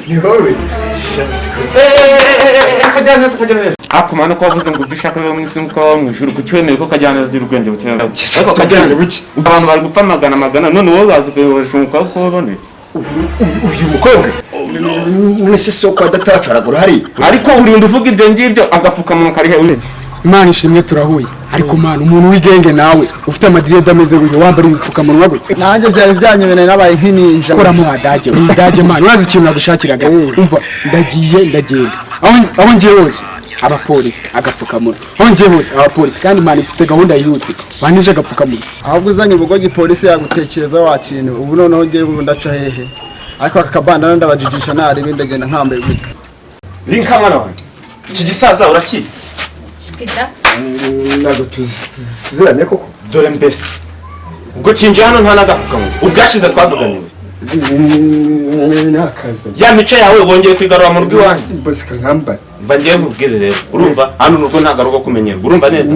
Ni wowe? Kajyaneza, Kajyaneza, ako mana, ko wavuze ngo ibyo ushaka biba mu isi nk'uko waba mu ijuru, kuki wemeye ko Kajyaneza agira ubwenge buke? Ariko ubwenge buke. Abantu bari gupfa magana magana, none wowe bazi kuyoboresha umukobwa uko waboneye. Uyu mukobwa mwese soko adatacaragura hariya. Ariko urinda uvuga ibyo ngibyo, agapfukamunwa kari he? Imana ishimwe turahuye. Ariko mana, umuntu w'igenge nawe ufite amadreads ameze gutya, wambara ibipfukamunwa gutya? Nanjye byari byanyobeye, nabaye nk'ininja. Koramo wadage wadage. Mana, urazi ikintu nagushakiraga? Umva, ndagiye, ndagenda, aho ngiye hose abapolisi, agapfukamunwa, aho ngiye hose abapolisi. Kandi mana, mfite gahunda yihuta, banije agapfukamunwa. Ahubwo uzanye ubugogi, polisi yagutekereza wa kintu. Ubu noneho ngiye, ubu ndaca hehe? Ariko aka kabandana ndabajijisha, narebe ndagenda nkambaye gutya. Rinka, mwana wanjye, iki gisaza urakizi? Pita. Ntabwo tuziranye koko. Dore mbese ubwo kinjiye hano nta n'agapfukamunwa. Ubwashize twavuganiwe. Nakaza. Ya mico yawe wongeye kwigarura mu rugo iwanjye. Mbosika nkambaye. Mva, ngiye nkubwire rero, urumva, hano urugo ntabwo ari urwo kumenyerwa, urumva neza?